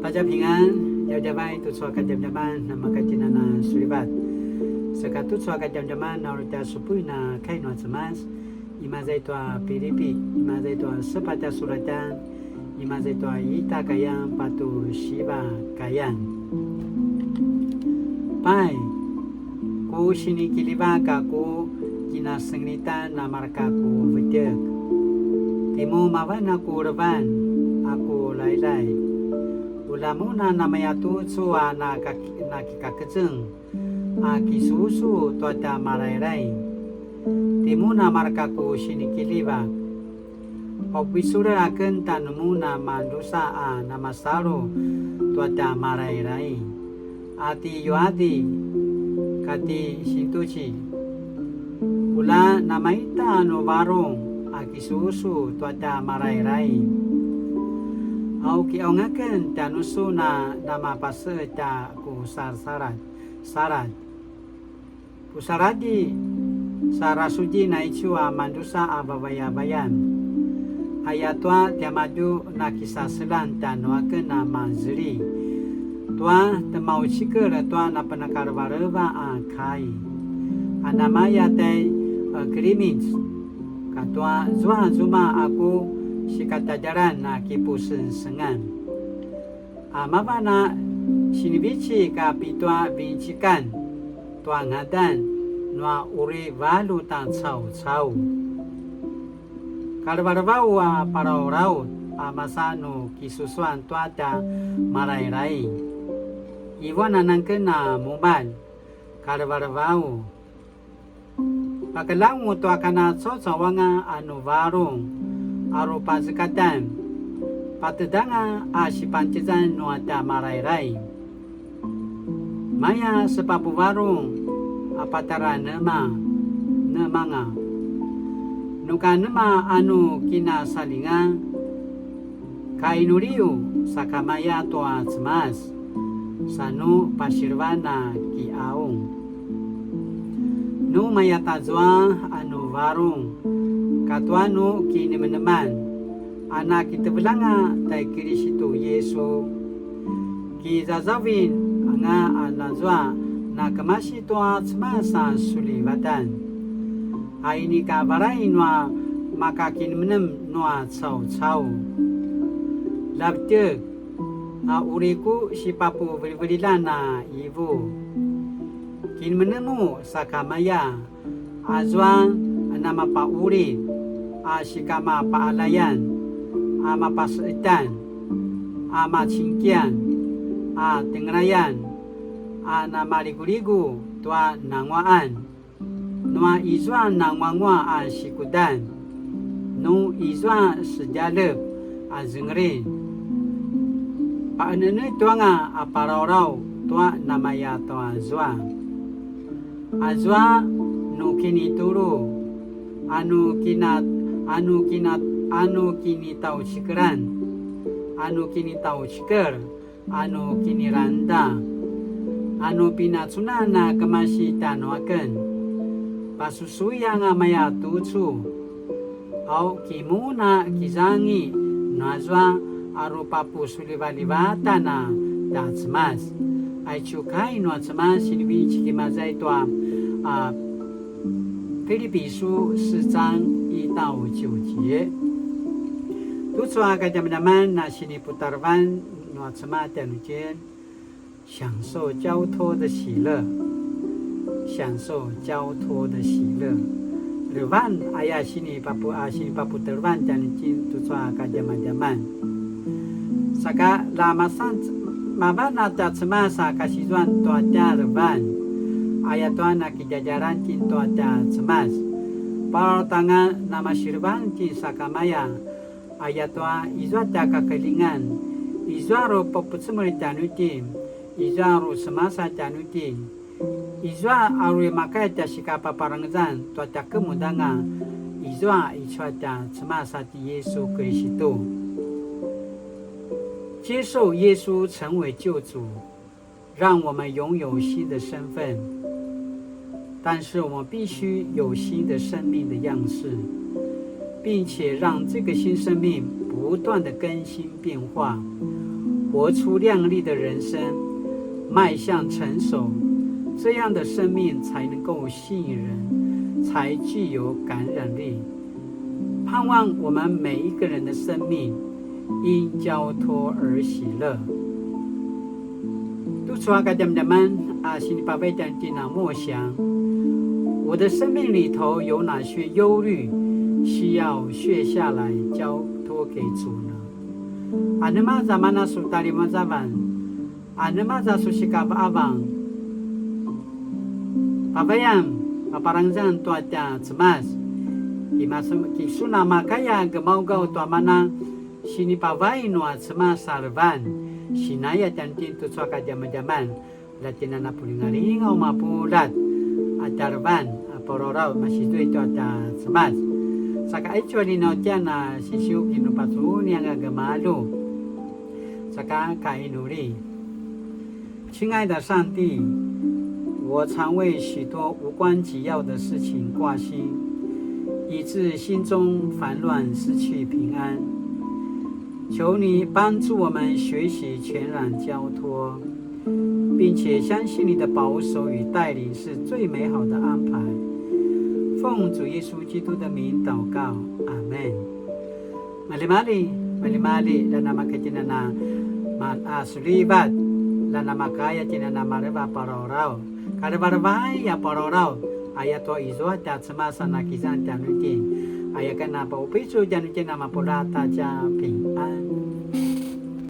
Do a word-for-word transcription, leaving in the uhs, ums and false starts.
大家平安, djavadjavay tucu a kadjamdjaman na makatjinan a sulivat. Saka tucu a kadjamdjaman na uri tja supuin a kai nua Cemas, imaza i tua Pilipi, imaza i tua sepatj a suratjan, imaza i tua ita kayan patu siva kayan. Pai, ku sinikiljivak a ku kinasengelitan a marka ku vetjek. Timun mavan a ku levan a ku lailai. Ulja mun a namayatucu a nakak-, nakikakezeng a kisusu tua tja malailai. Timun a marka ku sinikiljivak. Paupicul aken tjanumun a madrusa a namasalu tua tja malailai, a ti Yuadi kati Sintuci. Ulja namaita nu varung a kisusu tua tja malailai. Au kiqaung aken tjanusun a namapaseqetj a ku sasaladj, saladj. Pusaladji, sa rasudji naicu a madrusa a vavayavayan. Ayatua tiamadju nakisaselan tjanuaken a mazeli tua temaucikel tua napenakalevaleva a kai. A namaya tai, e, Kiliminc, katua zua zuma a ku sikatadjalan a kipusengsengan. A mavan a sinivecik a pitua vinecikan tua ngadan nua uri valjut a caucau. Kalevalevau a palaulaut a masa nu kisusuan tua tja malailai. Ivuan anan aken a mumalj, kalevalevau. Pakeljangu tua kanacaucauanga a nu varung, a rupazekatan, patedanga a sipantjezan nua tja malailai. Maya sepapuvarung a patjara nema, nemanga. Nu ka nema a nu kinasalinga, kainuliu sakamaya tua Cemas, sa nu pasilvan a kiqaung. Nu maya tazua a nu varung, katua nu kinemeneman, a nakitevelanga tai Kilisitu Yisu. Kizazavin anga a nazua na kemasi tua Cemas a sulivatan. A inika valai nua makakinemenem nua caucau. Lavdek, a uri ku sipapuvilivililjan a ivu. Kinemenemu sakamaya, azua a namapaqulid, a sikamapaqalayan, a mapaseqetan, a macingkian, a tengelayan, a namaliguligu tua nanguaqan. Nua izua nanguanguaq a sikudan, nu izua sedjalep a zengelin. Paqenenetj tuanga a palaulaut tua namaya tua zua. Azua nu kinitulu, a nu kina, a nu kina, a nu kinitaucikelan, a nu kinitaucikel, a nu kinilangda, a nu pinacunan a kemasi tjanuaken. Pasusui anga maya tucu, au kimuna kizangi nuazua a rupapusulivalivatan a tja Cemas. Aicu kai nua Cemas sinivecik imaza i tua, a, Pilipi 書四章一到九節. Tucu a kadjamadjaman a siniputarevan nua Cemas tjanuitjen, 享受交托的喜乐, 享受交托的喜乐. Levan aya sinipapu-, a, sinipaputarevan tjanuitjen tucu a kadjamadjaman. Saka la masan, mavan a tja Cemas a kasizuan tua tja levan. Ayatua nakidjadjalan itjen tua tja Cemas. Palautanga namasilevan itjen sakamaya. Ayatua izua tja kakeljingan, izua ru papucemel tjanuitjen, izua ru semasa tjanuitjen, izua a ru makaya tja sikapaparangezan tua tja kemudanga, izua aicu a tja Cemas a ti Yisu Kilisitu. 接受耶稣成为救主，让我们拥有新的身份，但是我们必须有新的生命的样式，并且让这个新生命不断的更新变化。活出亮丽的人生，迈向成熟，这样的生命才能够吸引人，才具有感染力。盼望我们每一个人的生命因交托而喜乐。Tucu a kadjamadjaman a sinipavai tjanuitjen a 默想，我的生命里头有哪些忧虑需要卸下来交托给主呢？Anema zamana su talimazavan? Anema za su sikavaavang? Pavayan, paparangezan tua tja Cemas. Kimasu-, kisuna makaya gemaugaw tua mana sinipavai nua Cemas a levan, sinaya tjanuitjen tucu a kadjamadjaman, la tjen a na pulingalingaw mapuljat a tja levan a pororaw masizui tua tja Cemas. Saka aicu a linautjan a sisiu kinupacuni anga gemalju. Saka kainuli. 亲爱的上帝，我常为许多无关紧要的事情挂心，以致心中烦乱，失去平安。求你帮助我们学习全然交托，并且相信你的保守与带领是最美好的安排。奉主耶稣基督的名祷告，阿们。Malimali, malimali, la namakatjinana, ma, a, sulivat, la namakaya tjinana maleva pororaw. Kalevalevai a pororaw, aya tua izua tja Cemas a nakizan tjanuitjen, aya ken a paupicul tjanuitjen a mapuljat a tja 平安.